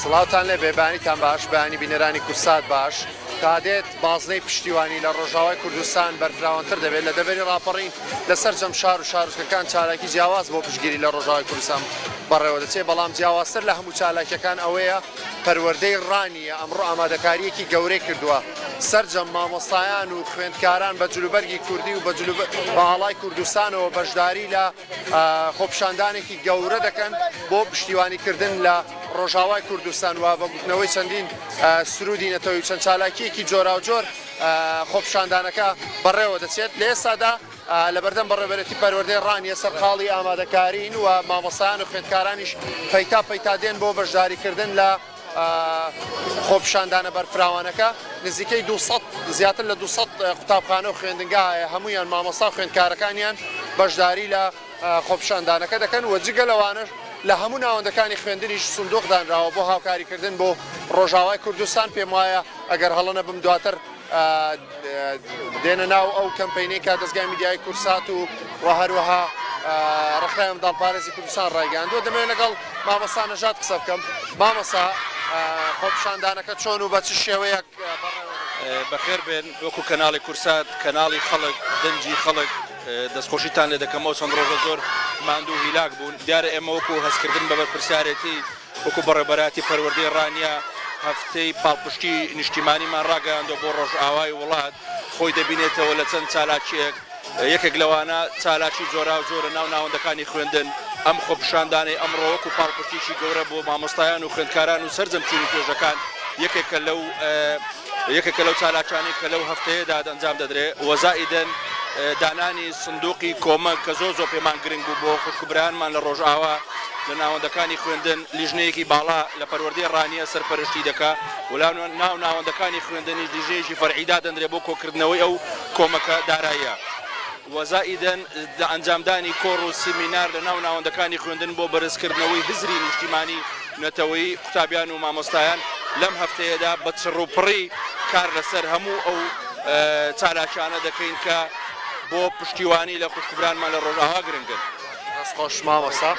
سڵاوتان لێبێ بەیانیتان باش بەیانی بینەرانی کوردسات باش تا دێت بازنەی پشتیوانی لە ڕۆژاوای کوردستان بەرفراوانتر دەبێت لە دەڤەری ڕاپەڕین لە سەرجەم شار و شارۆچکەکان چالاکی جیاواز بۆ پشتگیری لە ڕۆژاوای کوردستان بەڕێوە دەچێت بەڵام جیاوازتر لە هەموو چالاکیەکان ئەوەیە پەروەردەی ڕانیە ئەمڕۆ ئامادەکاریەکی گەورەی کردووە سەرجەم مامۆستایان و خوێندکاران بە جلوبەرگی کوردی و بە ئاڵای کوردستانەوە بەشداری لە خۆپیشاندانێکی گەورە دەکەن بۆ پشتیوانیکردن لە ڕۆژاوای کوردستان و بە گوتنەوەی چەندین سرودی نەتەوەی و چەند چالاکیەکی جۆراوجۆر خۆپیشاندانەکە بەڕێوە دەچێت. لە ئێستادا لەبەردەم بەڕێوەبەرێتی پەروەردەی ڕانیە سەرقاڵی ئامادەکارین و مامۆستایان و خوێندکارانیش پەیتا پەیتا دێن بۆ بەشداریکردن لە خۆپیشاندانە بەرفراوانەکە. نزیکەی 200 زیاتر لە 200 قوتابخانە و خوێندنگا هەیە، هەموویان مامۆستا و خوێندکارەکانیان بەشداری لە خۆپیشاندانەکە دەکەن و جگە لەوانەش لە هەموو ناوەندەکانی خوێندنیش سندوق دانراوە بۆ هاوکاریکردن بۆ ڕۆژاوای کوردستان. پێم وایە ئەگەر هەڵە نەبم دواتر دێنە ناو ئەو کەمپەینەی کە دەزگای میدیایی کوردسات و و هەروەها ڕێکخراوی منداڵپارێزی کوردستان ڕایگەیاندووە. دەمەوێت لەگەڵ مامۆستا نەژاد قسە بکەم. مامۆستا خۆپیشاندانەکە چۆن و بە چ شێوەیەک بەڕێوە دەچێت؟ بەخێر بێن وەکو کەناڵی کوردسات، کەناڵی خەڵک، دەنگی خەڵک، دەستخۆشیتان لێ دەکەم. ئەو چەند ڕۆژە زۆر ماندوو و هیلاک بوون. دیارە ئێمە وەکو هەستکردن بە بەرپرسیارێتی وەکو بەڕێوەبەرایەتی پەروەردەی ڕانیە هەفتەی پاڵپشتی نیشتیمانیمان ڕاگەیاندووە بۆ ڕۆژئاوای وڵات، خۆی دەبینێتەوە لە چەند چالاکییەک، یەکێک لەوانە چالاکی جۆراوجۆرە ناو ناوەندەکانی خوێندن، ئەم خۆپیشاندانەی ئەمڕۆ وەکو پاڵپشتیی گەورە بۆ مامۆستایان و خوێندکاران و سەرجەم چین و توێژەکان یەکێکە لەو یەکێکە لەو چالاکیانەی کە لەو هەفتەیەدا ئەنجام دەدرێت و زائیدەن دانانی سندوقی کۆمەک کە زۆر زۆر پێمان گرنگ بوو بۆ خوشک و برایانمان لە ڕۆژئاوا لە ناوەندەکانی خوێندن لیژنەیەکی باڵا لە پەروەردەی ڕانیە سەرپەرشتی دەکا و لە ناو ناوەندەکانی خوێندنیش لیژنەیەکی فەرعی دادەنرێ بۆ کۆکردنەوەی ئەو کۆمەکە داراییە و زائیدەن ئەنجامدانی کۆڕ و سیمینار لە ناو ناوەندەکانی خوێندن بۆ بەرزکردنەوەی هزری نیشتیمانی نەتەوەیی قوتابیان و مامۆستایان لەم هەفتەیەدا بە چڕوپڕی کار لەسەر هەموو ئەو چالاکیانە دەکەین کە بۆ پشتیوانی لە خوشک و برانمان لە ڕۆژئاوا گرنگن. دەست خۆش مامۆستا.